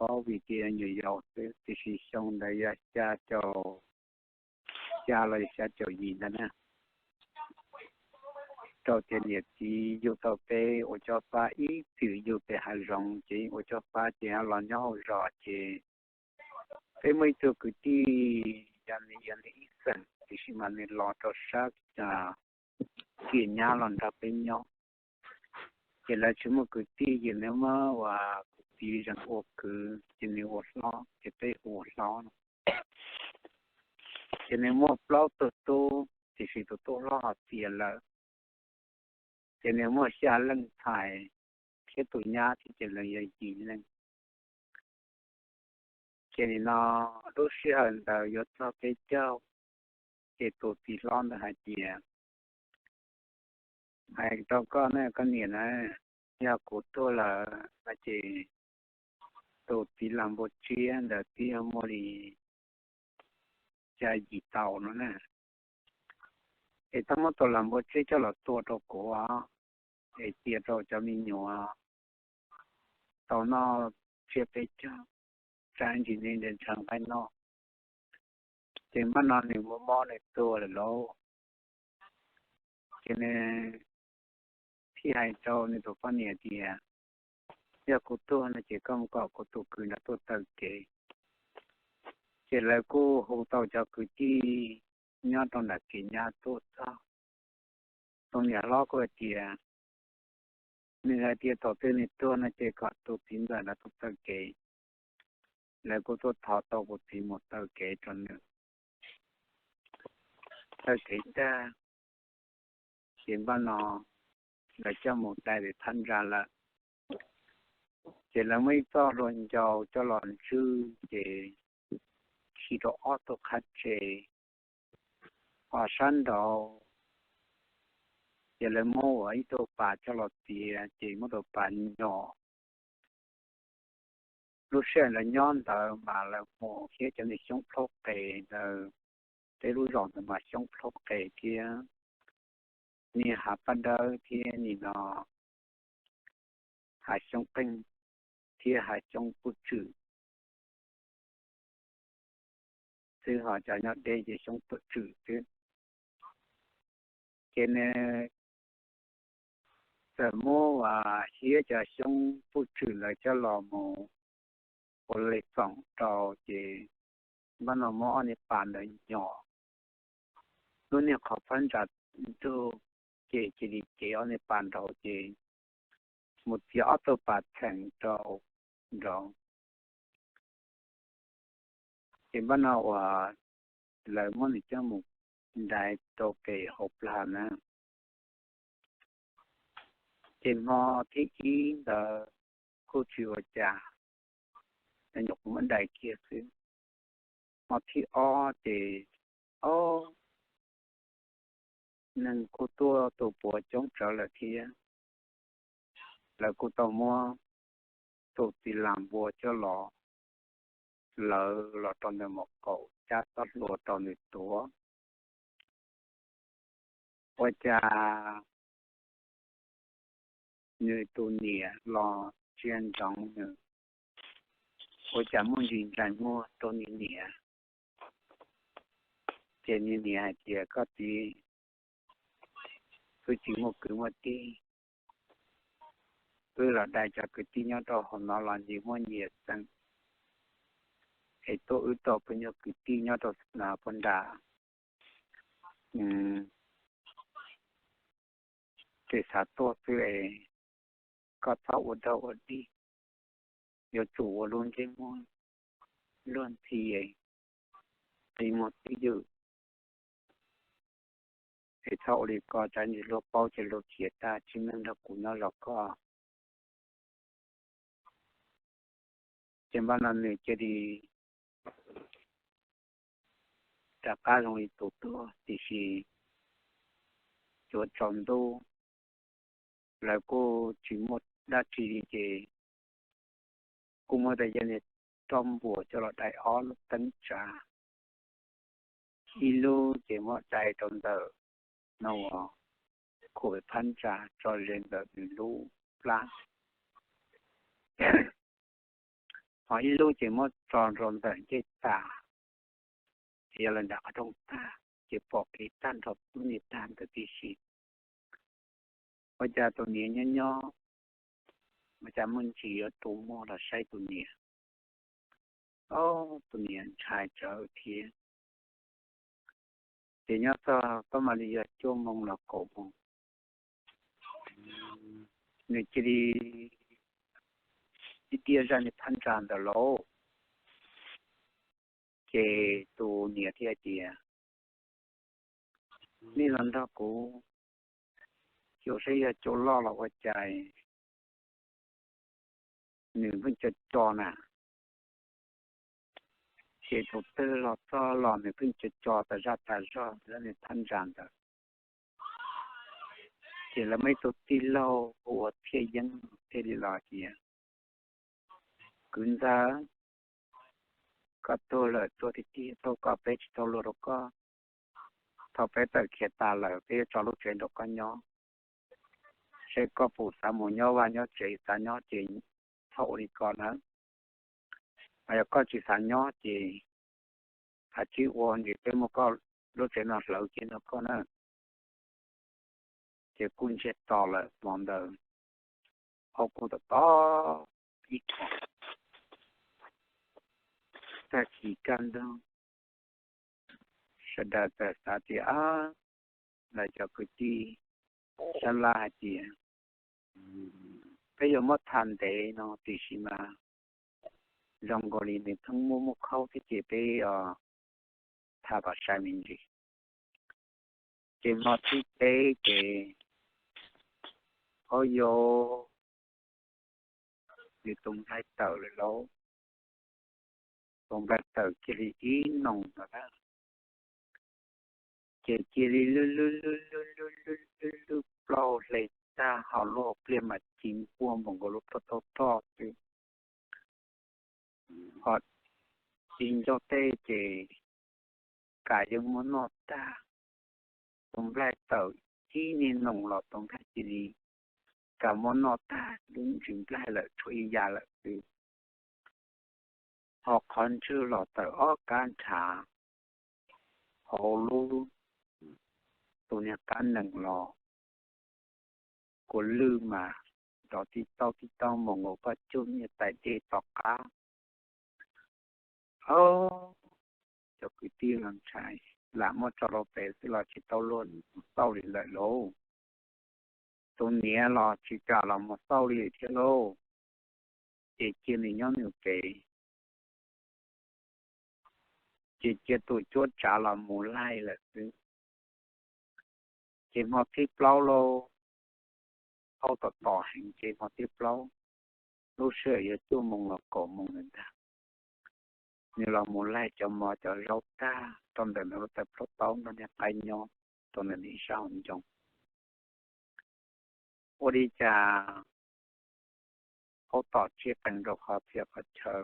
paub vim tias nyuam yaus xwb, tiam sis xyoo ntawd yog xya caum xya los yog xya caum yim ntawd na. Rau tias niam txiv yug tau peb ua cob fab, ib txwm yug pem hav zoov ces ua cob fab ces los nyob hauv zos ces peb muaj ib tug kwv tij, yog nws yog nws ib xeem tiam sis mas nws los rau sab Kiam Nyab los nrog peb nyob. Ces lawv tsis muaj kwv tij ces nws muab ua kuv txiv zeem ua kwv ces nws ua hlob ces peb hu ua hlob no. Ces nws muaj plaub tug tub tiam sis tus tub hlob ho tiav lawm. Ces nws muaj xya leej ntxhais thiab tus nyab thiab ces lawv yog yim leej. Ces nim no lub sij hawm ntawd yuav txog peb caug, ces tus txiv hlob ntawd hais tias, hais rau koj ne koj niam na, yog kuv tuag lawm no ces tus txiv lam npua tsiab ntawd twb yog muaj li xya yim tau no na, es tau muab tus lam npua tsiab coj los tua rau kuv os, es cia rau cov me nyuam tau noj tsiab peb caug, tsam ntsis nws ntshaw nqaij noj. Ces npaj no nws muaj mob nws tuag lawm lauj. Ces nws thiaj hais rau nws tus poj niam tias, yog kuv tuag no ces koj mus kom kuv tus kwv nrog tuaj taw kev. Ces lawv kuj hu tau cov kwv tij nyob rau nram kev nyab tuaj txog. Tus niam hlob kuj hais tias, nws hais tias thaum twg nws tuag no ces kom tus txiv ntxawm nrog tuaj taw kev. Lawv kuj tuaj thov tau kuv txiv mus taw kev rau nws. Taw kev tag, ces npaj no lawv coj mus dai pem phab ntsa lawm. Ces lawv muaj ib txoj hlua ncau coj los ntswj ces khi rau ob tug qhab tsev. Ho sab nraud ces lawv muab ua ib tug pas coj los txiav ces muab tus pas nyom. Lub sij hawm lawv nyob ntawd mas lawv mus hiab cov niag xyoob plaub qes ntawd, peb lub zos ntawd mas xyoob plaub qes thiab, niag hav paj dawb thiab nim no hav xyoob qeej thiab hav xyoob puj tswm xwb, ho cov nyob deb ces xyoob puj tswm xwb. Ces nws txawm muab ua hiab cov xyoob puj tswm ntawd coj los mus ua li txoom rau ces npaj no muab ob niag pas ntawd nyom. Lub niag qhov phab ntsa ntug ces cia li cev ob niag pas nraud ces mus txiav ob tug pas txheem rau nraud. Ces npaj no uas lawv muab nws coj mus dai rau pem hauv plag na. Ces hmo thib ib ntawd kuj tsis ua cas, nyuam qhuav muab dai kiag xwb. Hmo thib ob ces, o, neeg kuj tuaj tu puav coob tsawv lawm thiab. Lawv kuj tau muab tus txiv las npua coj los, lawv los rau ntawm mom kaum cab txoj hlua rau nws tuav. Ua cas nws tus niam los ntsia ntsoov nws, ua cas muaj ntsis ntsais muag rau nws niam. Ces nws niam hais tias, koj txiv, wb tsis muaj kwv muaj tij, wb los dai cov kwv tij nyob rau hauv no los nyias muaj nyias xeem, es tuaj wb tau peb nyuag kwv tij nyob rau puag nram, ces xav tuaj xwb es koj txhob ua dog ua dig, yuav tsum ua lub ntsej muag luag ntxhi, qi muag twj ywm, es txhob ua li ko tsam ntsis luag paub ces luag khiav tag tsis meej nrog kuv nyob zos koj. Ces npaj no nws cia li rov qab zoo li tus tuag, tiam sis yuav tsaus ntuj, lawv kuj tsis muaj dab tsi li ces kuj muab tej yam niag roj npuas coj los dai ob lub teeb tsav, ib lub ces muab dai rau ntawm no uas khuam phab ntsa tso ze ntawm nws lub plab. Ho ib lub ces muab tso rau ntawm ncej tas, ces yog lawv nram qhov rooj tag, ces pom kev tag nrho lub niag tag ntawd tib si. Ua cas tus niam nyob nyob, ua cas muaj ntsis yuav rua muag los saib tus niam. Ob, tus niam ntshai tsawv thiab. Ces nyob txog koj mam li yog cuaj moos los kaum moos, nws cia li ib tiaj zaj niag phab ntsa ntawd lauj. Ces tus niam thiaj tias, nej los nrog kuv xyuas saib yog cua loj los ua cas, nws pheej co co na. Ces tus twg los txog los nws pheej co co tas zaj tas zog zaj niag phab ntsa ntawd. Ces lawv muaj ib tug tij laug hu ua Txhiaj Yeeb thiaj li los tias, kwv ntxawg, koj tuag lawm tuag tiag tiag, thov koj peb tsis tau luag rau koj. Thaum peb tawm khiav tas lawm peb yuav tso lub tsev rau koj nyob. Seb koj puas xav mus nyob vaj nyob tsev, xav nyob ces txhob ua li ko nawb. Ho yog koj tsis xav nyob ces hais tsis ua ntsis peb muab koj lub tsev no hlawv kiag nrog koj na. Ces kuj ntsiag to lawm hmo ntawd, hauv kuj tom tom ib qho, tag kis kaj ntug, sawv daws txawm xav tias, ab, lawv cov kwv tij sab laj hais tias peb yuav muab tham ntev no tiam sis mas zoo nkaus li nws pheej muaj muaj khaub thiab ces peb tham kom sai me ntsis. Ces hmo thib peb ces, auj yau, nws tus nplaig tawm lawm lauj. Tus nplaig tawm cia li ib noos lawm na. Ces cia li lwb lwb lwb lwb lwb lwb lwb plaub hle tag, ho lub hauv pliaj mas ci npuaj npaum nkaus lub plaub taub roj xwb. Ho ci ncauj tej ces kam yeej muab noj tag. Tus nplaig tawm ib niag noos los tus nplaig cia li kam muab noj tag, lub ntsis nplaig lawm tshuav ib yam lawm xwb. Ho qhov ntswg los tawm ob kab ntshav, hauv lub, tus niag qab nees los kua lwj mas nrov tib taub tib taub mus nkaus paj cuj niag tais dej tom qab. Auj, cov kwv tij los ntshai, lam muab tso rau pem xwb los tsis tau luag mus xauj li lawm lauj. Tus niam los tsis kam los mus xauj li thiab lauj. Ces cia nws nyob nws pem, ces cia tus cuab tsav los mus laij lawm xwb. Ces hmo thib plaub lauj, aub tom tom heev ces hmo thib plaub, lub sij hawm yuav cuaj moos los kaum moos lawm ntag, nws los mus laij cov mov cov zaub tag rau ntawm nws lub taw plaub taub nrog niag qaib nyob rau ntawm nws ib sab hauv ncoo. Ua li cas aub tom tsis qees rau qhov txhia qhov chaw,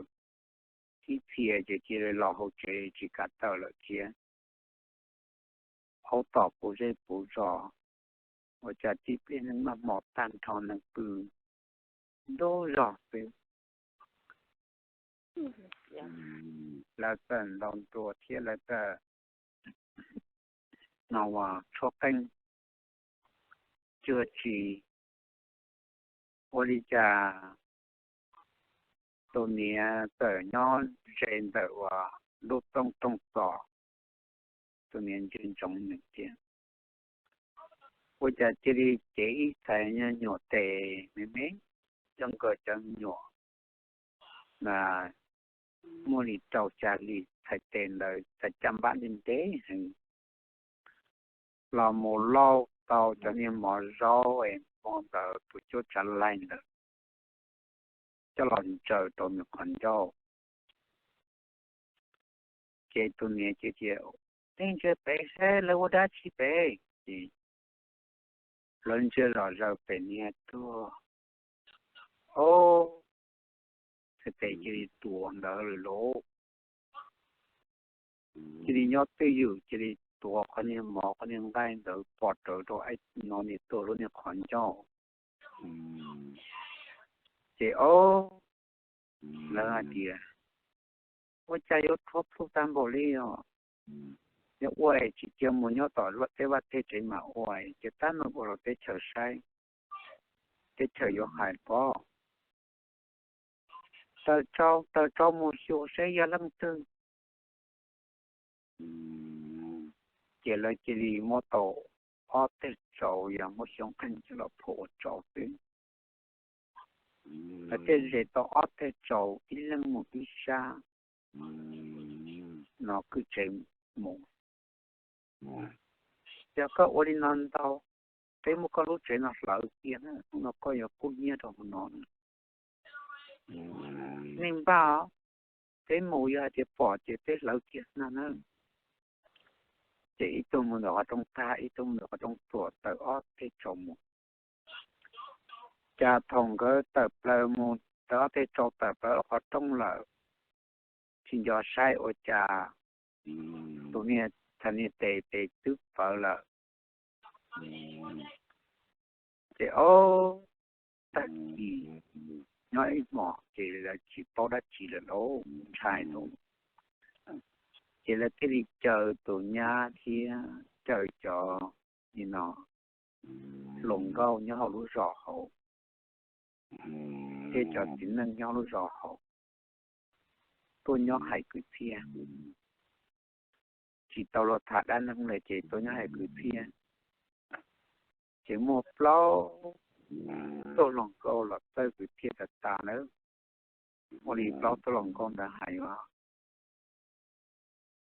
ib txhia ces cia li los hauv tsev tsis kam tawm lawm thiab. Aub tom puv zej puv zos, ua cas tib pliag neej maj hmo tag nrho neeg pw nruab zog xwb. Lawv txawm ntaus nruas thiab lawv txawm no ua tshuab qeej, cuag tsis ua li cas tus niam txawm nyob ze ntawm uas lub rooj rooj txos, tus niam ntsia ntsoov nws tias, ua cas cia li cev ib txhais nyuag nyuam tes me me, coj nkawd cov nyuam mas muaj li rau xya hli txhais tes ntawd, txhais caj npab ntev ntev heev, los mus lauj tau cov niag mov zaub es hmo ntawd tus cuab tsav laij ntawd coj los ntsaws rau nws qhov ncauj. Ces tus niam ces tias, nej ntsia pem seb lawv ua dab tsi pem. Ces lawv ntsia zom zaws pem niag tuag, ob, txhais tes cia li tuav ntawd lawm lauj. Cia li nyob twj ywm cia li tuav qhov niag mov qhov niag nqaij ntawd pom rawv rau no niag tuag lub niag qhov ncauj. Ces ob, Lawv hais tias, ua cas yuav rhuav plhu tag npaum li os? Yog ua es tsis cia mus nyob tom vaj teb vaj teg tsev mas ua, ces tab meeg ua rau teb chaws saib, teb chaws yuav hais pob. Taws tsau, taws tsau mus xyuas saib yog leej twg. Ces lawv cia li muab tau ob teg tsau, yog muab xyoob qeej los phua ua tsau xwb. Lawv thiaj ze tau ob teg tsau ib leeg mus ib sab no kwj tsev mus. Yog koj ua li no ntau, peb muab koj lub tsev no hlawv kiag na, hnub no koj yuav kub hnyiab rau hauv no. Nej npaj, peb mus yog hais tias pom ces peb hlawv kiag no na. Ces ib tug mus ntawm qhov rooj tag, ib tug mus ntawm qhov rooj tuam, taws ob teg tsau mus. Cas thaum nkawd tawm plaws mus, taws ob teg tsau tawm plaws qhov rooj lawm, tsis nco saib ua cas tus niag, txhais niag tes tes twb pawv lawm. Ces ob tag kis nyob ib hmos ces lawv tsis paub dab tsi lawm lauj, ntshai lauj. Ces lawv thiaj li caw tus nyab thiab caw cov, li no, hluas nkauj nyob hauv lub zos hauv, thiab cov txiv neej nyob lub zos hauv tuaj nyob hais kwv txhiaj. Tsis tau los tham dab neeg lawm ces tuaj nyob hais kwv txhiaj. Ces muaj plaub tug hluas nkauj los txawj kwv txhiaj tas tas nawb. Muaj li plaub tug hluas nkauj ntawd hais os,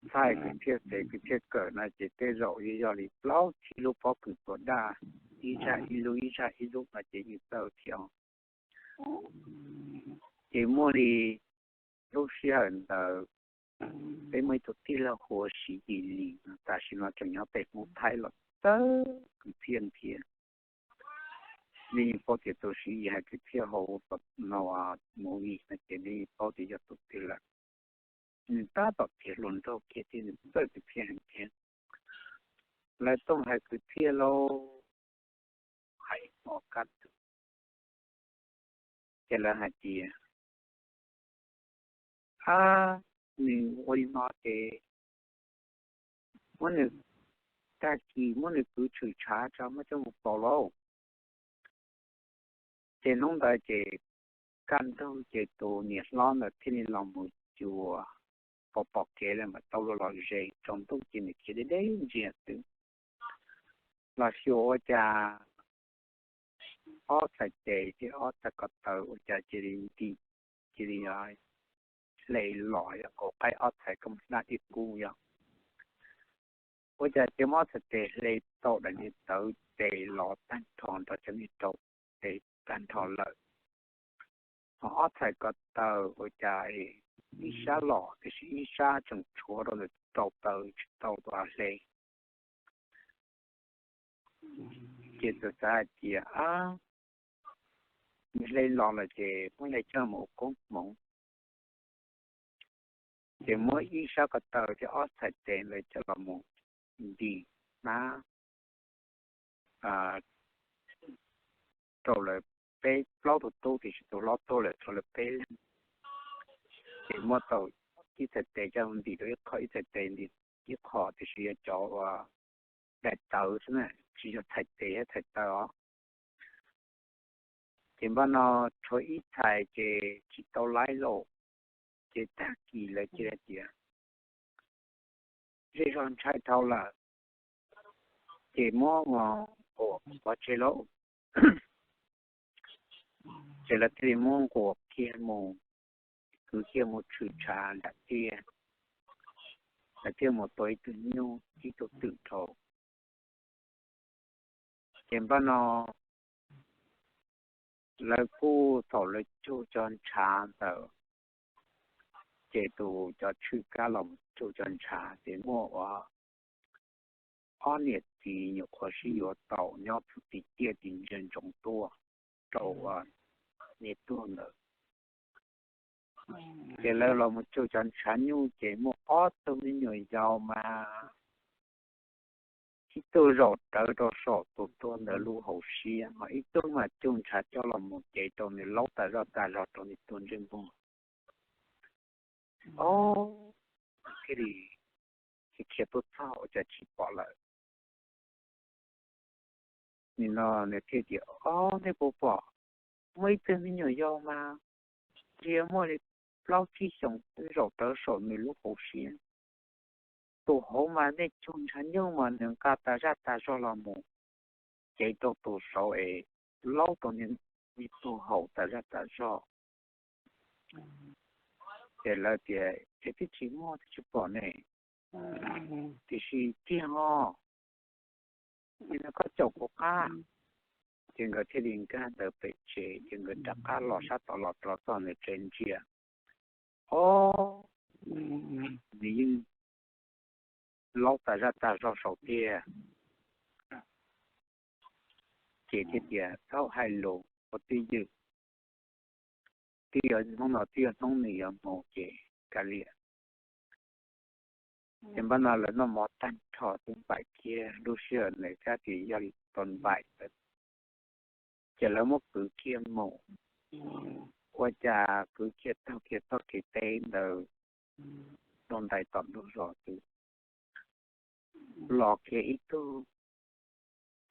txhais kwv txhiaj xev kwv txhiaj kawm no ces tej zaum yeej yog li plaub tsib lub pob kws tuam daj, ib zaj ib lub ib zaj ib lub no ces yeej txawj thiab. Ces muaj li lub sij hawm ntawd peb muaj ib tug tij laug hu ua Siv Yis Lis, tam sim no tseem nyob pem Hmoob Thaib los txawj kwv txhiaj thiab. Nej yeej paub tias tus Siv Yis hais kwv txhiaj hauv no movie no ces nej yeej paub tias yog tus twg lawm. Nws tab tom tiav hluas nraug kiag thiab nws txawj kwv txhiaj heev thiab. Lawv tuaj hais kwv txhiaj lauj, hais ib hmos kaj ntug, ces lawv hais tias, ab, nws ua li no ces muab nws, tag kis muab nws kwv tshwm tshav tso muab coj mus faus lauj. Ces hnub ntawd ces kaj ntug ces tus niam hlob ntawd thiaj li los mus xyuas, pom pom kev lawm mam tau los ze, tsaus ntuj ces nws khiav deb deb ntsia xwb. Los xyuas ua cas ob txhais tes thiab ob txhais ko taw ua cas cia li ntim, cia li hle los yog nkaus qaib ob txhais koj mus hlab dib kub yog. Ua cas cia muab ob txhais tes hle tau daim niag tawv tes los tag nrho nrog cov niag rau tes tag nrho lawm. Ho ob txhais ko taw ua cas ib sab los tiam sis ib sab tseem tshuav rau ntawm rau taw tsis tau tus hle. Ces txawm xav hais tias, ab, nws hle los lawm ces muab hle coj mus ua koob hmoov. Ces muab ib sab ko taw thiab ob txhais tes ntawd coj los mus ntim hnab rau lawv peb plaub tug tub, tiam sis tus hlob tuag lawm tshuav lawv peb leeg. Ces muab tau ib txhais tes coj ntim rau ib qho, ib txhais tes ntim ib qho, tiam sis yog cov uas daim tawv xwb na, tsis yog txhais tes thiab txhais taw os. Ces npaj no tshuav ib txhais ces tsis tau laib lauj. Ces tag kis lawv cia li tias zej zog ntshai dhau lawm, ces muab nquam pov tseg lauj. Ces lawv thiaj li muab nquam kiag mus, kwv kiag mus tshwm tshav nram tiaj, lawv thiaj mus tua ib tug nyuj ib tug twm rau. Ces npaj no lawv kuj thaum lawv cug cov ntshav ntawd, ces tus cov tshwj kab los cug cov ntshav ces muaj ua ob niam txiv nyuam qhuav sib yuav tau nyob tim ciaj tim ntsia ntsoov tuaj rau niag tuag ntawd. Ces lawv los mus cug cov ntshav nyuj ces muaj ob tug me nyuam yaus mas ib tug zaum rawv rau saum tus tuag ntawd lub hauv siab, ho ib tug mas cug ntshav coj los mus cev rau nws laub tas zoj tas zog rau nws tua ntsej muag. Ob, thiaj li khiav tuaj txog ua cas tsis pom lawm. Nim no nws thiaj tias, Ob, nej puas pom, muaj ib tug me nyuam yaus mas ntshe muaj li plaub tsib xyoos twb zaum rawv saum nws lub hauv siab. Tus hauv mas nej cog ntshav nyoog mas nws nqa tas zaj tas zog los mus cev rau tus saud es laub rau nws tus haus tas zaj tas zog. Ces lawv tias, Es twb tsis muaj twb tsis pom ne, tiam sis tiag os, es no koj caum kuv qab. Ces nkawd thiaj li nkag ntawd pem tsev, ces nkawd rov qab los sab tod los rov txog ntawm tsev ntsia, ob, nws yeej laub tas zaj tas zog saud tiag. Ces thiaj tias, Txhob hais lus ua twj ywm, twb yog hnub no twb yog hnub nws yuav mus ces kav liam. Ces npaj no lawv noj mov tag nrho twb npaim kiag, lub sij hawm ntawd kab tias yog tau npaim lawm, ces lawv muab kwv kiag mus. Ua cas kwv kiag taug kiag txoj kev teb ntawd, rau ntais tom ntug zos twb los kiag ib tug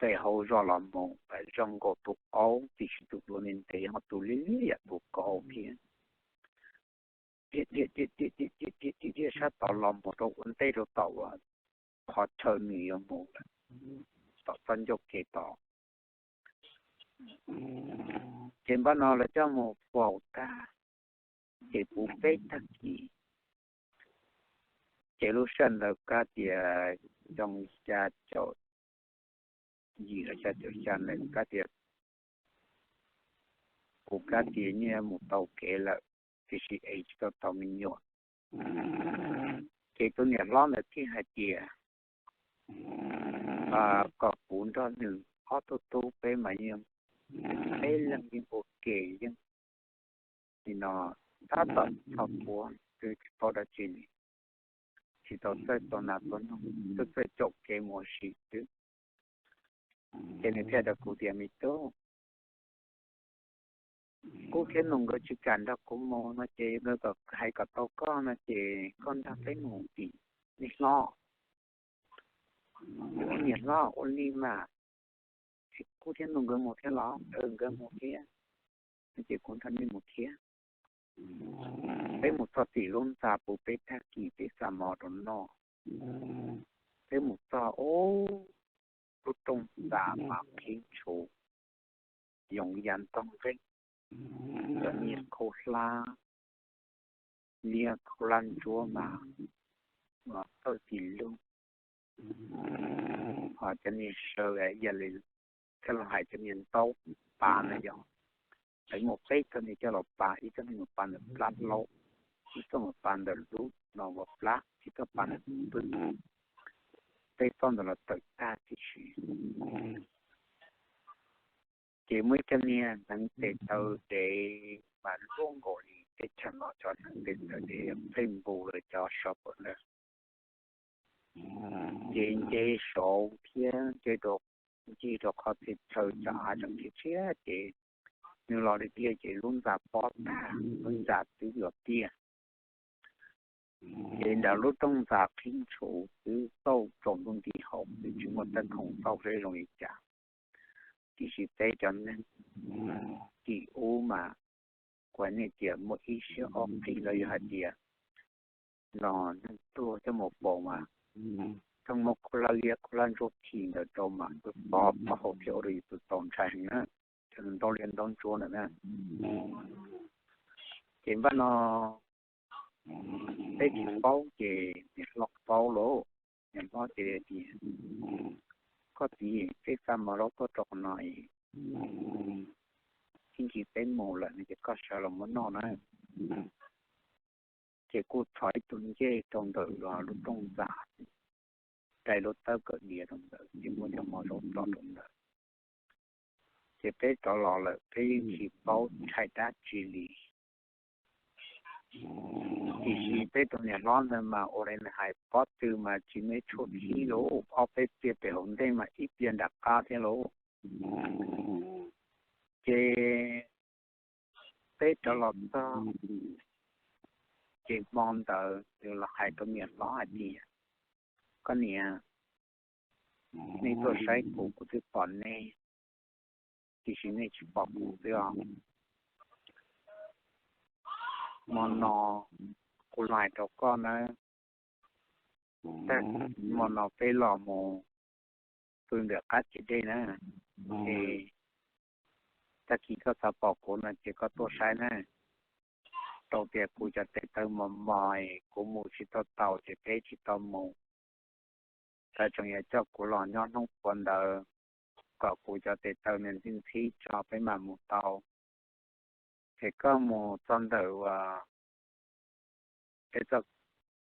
tes hauv zos los mus, zoo nkaus tus aub, tiam sis tus duav ntev ntev ho tus liab liab yam tus kauv thiab. Dhia dhia sab tod los mus rau ua ntej rau tom uas qhov chaw nws yuav mus lawm, tom txoj ncauj kev tod. Ces npaj no lawv coj mus faus tag, ces puv peb tag kis. Ces lub sij hawm ntawd kab tias xyoo xya caum yim los xya caum xya ntawd kab tias, kuv kab tias nyiaj mus tau kev lawm, tiam sis es tsis tau tau me nyuam. Ces tus niam hlob ntawd thiaj hais tias, kom kuv nrog nws ob tug tub peb mas yeej peb leeg yeej ua ke yeej li no tab tom txog puag twb tsis paub dab tsi li, tsis tau txawj tau nas tau noog, txawj txawj caum kev mus ua si xwb. Ces nws thiaj rau kuv tias, Me tub, Kub thiab Nus nkawd tsis kam nrog kuv mus no ces nkawd hais kom tau koj no ces koj nrog peb mus tim niam hlob. Ua niam hlob, ua li mas Kub thiab Nus nkawd mus thiab los? Nkawd mus thiab. No ces kuv nrog nej mus thiab. Peb mus txog tim lub ntxa puv peb tag kis peb xa mov rau noj. Peb mus txog ub, lub rooj ntxa mas qhib ntshuv, yoov ya ntog nqeeb, cov niag khaub hlab, niag khaub hlab ntsuab mas tawm ti lug, ho cov niag saw, yog li thiaj los hais cov niag ntaub pas na yog, lawv muaj peb txoj niag coj los pas, ib txoj niag mus pas ntawm plab hlaub, ib txoj mus pas ntawm lub no ua plab, ib txoj pas ntawm pw, peb txoj ntawd los tawm tag tib si. Ces muaj ib co niag hneev tes taw dev mas luaj nkaus li teb chaws no cov hneev tes taw dev, pheej npu lawv cov sov pam ntawd. Ces nce saud thiab nce rau, ncig rau qhov txhia chaw cov av tseem tshiab tshiab ces nws los li tiag ces lub ntxa pob tag, lub ntxa twb los tiag. Ces nram lub rooj ntxa qhib ntshuv twb tauj tsaus ntuj nti haus twb tsis muaj teeb khoom txauj seb zoo li cas. Tiam sis peb cov neeg tim ub mas kuv hais nej tias muaj ib siab ob qig los yog hais tias no neeg tuag coj mus faus mas, txheej muab khaub hlab liab khaub hlab ntsuab khi ntawd rau mas twb pov pov hauv thiab ua rau yus tus tau ntshai heev na, cov ntaub liab ntaub ntsuab ntawd na. Ces npaj no peb tsis paub ces niam hlob paub lauj, niam hlob ces tias, Koj txiv, peb xa mov zaub tuaj rau qhov no es ib ntsis peb mus lawm no ces koj sawv los muab noj na. Ces kuj txhos ib tug ncej rau ntawm lub rooj ntxa, rais lub tawb kawm diav rau ntawd ces muab cov mov zaub tso rau ntawd. Ces peb rov los lawm peb yeej tsis paub ntshai dab tsi li. Tiam sis peb tus niam hlob ntawd mas ua li nws hais pob tw mas tsis me tshuaj khib lauj, ob peb pliag pem hauv ntej mas ib pliag nram qab thiab lauj. Ces peb rov los txog Ces hmo ntawd nws los hais rau niam hlob hais tias, koj niam, nej tuaj saib kuv, kuv twb pom nej, tiam sis nej tsis pom kuv xwb os. Hmo no kuv los hais rau koj nawb, tag hmo no peb los mus pw ntawm qab txiv dej na, es tag kis koj xav pom kuv no ces koj tuaj saib na. Tau tias kuv cov tes taw mos mos, kuv mus tsis tau taus ces peb tsis tau mus. Lawv tseem yuav coj kuv los nyob hnub puav ntawd, kom kuv cov tes taw nws ntxhib ntxhib tso peb mam mus tau. Ces koj mus txog ntawm uas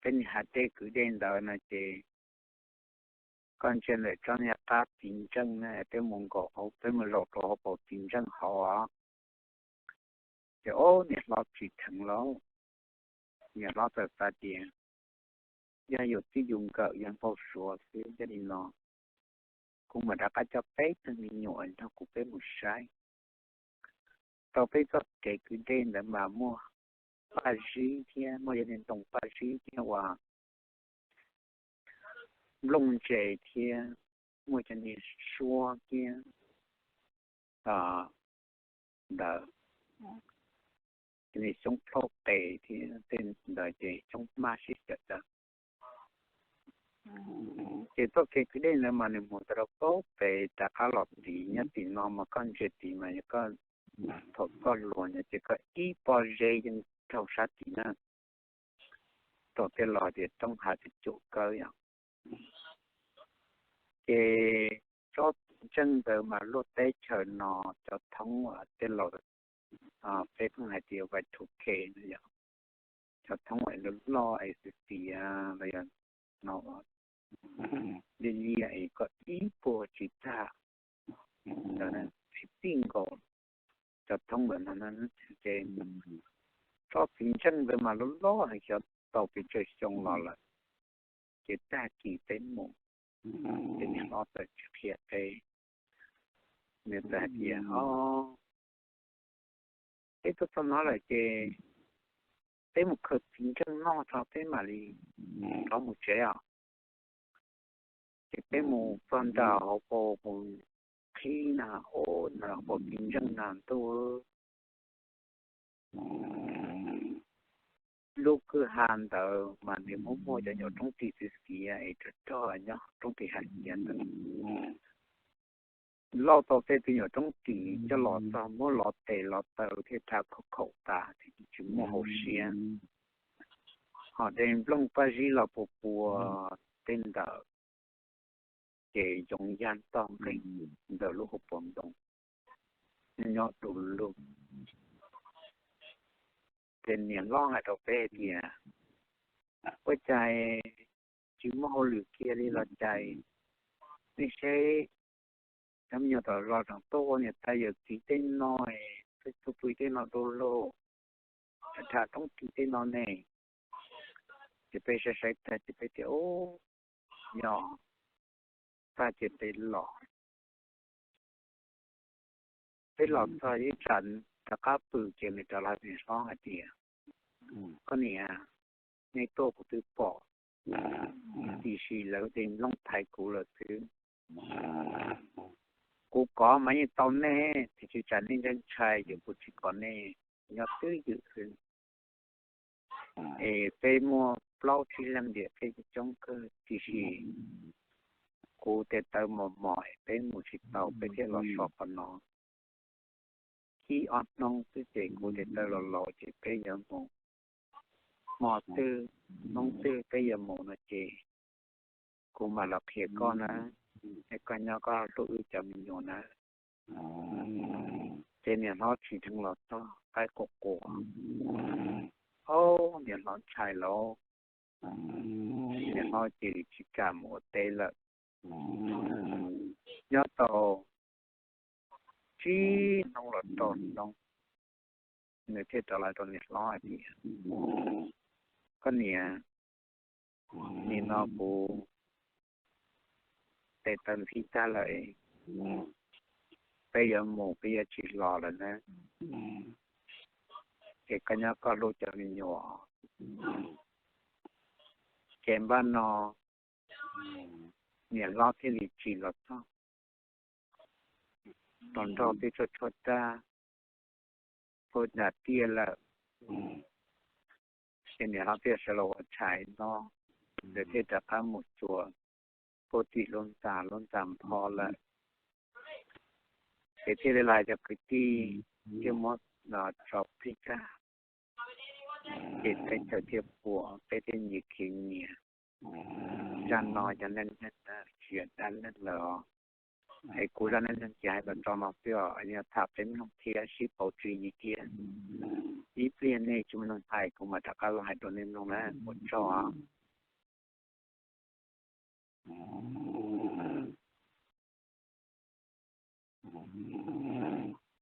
peb niag hav dej kwv dej ntawd no ces koj ntsia ntawm tsob niag qab txiv ntseej na, peb mus nkaum hauv, peb mus zaum rau hauv paus txiv ntseej hauv os. Ces ob niam hlob tsis dheev lauj, niam hlob txawm xav tias yog yus twj yus nkawm yog npau suav xwb, yog li no kuv mam rov qab coj peb tug me nyuam nrog kuv peb mus saib. Tau peb txoj kev kwv dej ntawd mas muaj paj zib thiab, muaj cov niag ntoo paj zib thiab uas nplooj ntse thiab, muaj cov niag suab thiab ntawd, cov niag xyoob plhaub qes thiab tej ntawd ces xyoob maj sib xyaw tawv. Ces txoj kev kwv dej ntawd mas nws mus tau rau pem pem rov qab los tid, nyob tim no mas koj ntsia tid mas yog koj, thaum koj luag no ces koj ib pob zeb yeej raug sab tid na. Thaum tej laus tias roob hav twb cuam kawg yom. Ces tsob txiv ntseej ntawd mas luaj teb chaws no cov thoob uas tej laus, peb pheej hais tias Y two K no yom, cov thoob es loj loj es xiav xiav los yog no, liaj liaj es koj ib puag tsis tag ntawd, tsis txij nkaus cov thoob ntawd no. Ces tsob txiv ntseej ntawd mas loj loj heev, xyov tau pes tsawg xyoo los lawm. Ces tag kis peb mus, ces niam hlob txawm tsis qhia peb, nws txawm hais tias, o, peb tuaj txog no lawm ces peb mus khaws txiv ntseej noj tso peb mam li rov mus tsev os. Ces peb mus txog nram hauv paus qhib na, o, nram hauv paus txiv ntseej na ntuj, lub kwj ha ntawd mas nws muaj muaj cov nyuam roob ris xiav xiav es rog rog nyob roob ris hav xiav ntawd. Lauj tau tej tus nyuam roob ris coj los txog muab lov tes lov taw thiab rhav khaum khaum tas thiab tsis muaj hauv siab. Ho de nplooj paj zib los pua pua tej ntawd, ces yoov yaj ntog nqeeg ntawm lub hauv paus ntoo, nyob du lug. Ces niam hlob hais rau peb tias, ua cas tsis muaj hauj lwm kiag li los cas, nej seb cov me nyuam tom zos tseem tuaj ua niam tais yawm txiv tej no, peb tuaj pw tej no du lug, rhav roob ris tej no ne. Ces peb saib saib tag ces peb tias, u, yog, tag ces peb los. Peb los txog ib tsam rov qab pw ces nws rov los niam hlob hais tias, koj niam, nej tuaj kuv twb pom, tiam sis lawv de nplooj thaiv kuv lawm xwb. Kuv kov mas yeej tau nej, tiam sis tsam nej ntshai ntshai ces kuv tsis kom nej, nyob twj ywm xwb. Es peb muaj plaub tsib leeg tiam peb coob kawg, tiam sis kuv tes taw mos mos es peb mus tsis tau, peb thiaj los so qhov no. Ib ob hnub xwb ces kuv tes taw los laus ces peb yuav mus. Hmo twg hnub twg peb yuav mus no ces kuv mam los qhia koj na, es koj nyob koj hlub wb cov me nyuam na. Ces niam hlob tsis dheev los txog qaib quas quas, o, niam hlob ntshai lauj. Niam hlob cia li tsis kam mus ua teb lawm. Nyob tau tsib hnub los rau hnub, nws thiaj rov los rau niam hlob hais tias, koj niam, nim no kuv tes taw ntxhib tag lawm, peb yuav mus peb yuav tsis los lawm na. Es koj nyob koj hlub cov me nyuam, Ces npaj no niam hlob thiaj li tsim los txog, los nrog peb tshuab tshuab rab, puab da tiaj lawm, ces niam hlob thiaj sawv los ua tshais noj, ces thiaj rov qab mus txuas puab tim lub ntxa, lub ntxa npho lawm. Ces thiaj li los hais cov kwv tij thiaj muab tso plig tag, ces teb chaws thiaj puas, peb thiaj nyias khiav nyias. Zaj no yog neej neeg, tsis yog dab neeg lawm os. Es kuv zaj neej neeg ces hais tau tso no xwb os, yog tham peb mloog thiab sib pauv tswv yim thiab. Ib pliag nej tsis muaj neeg hais kuv mam rov qab los hais rau nej mloog na, ua tsaug.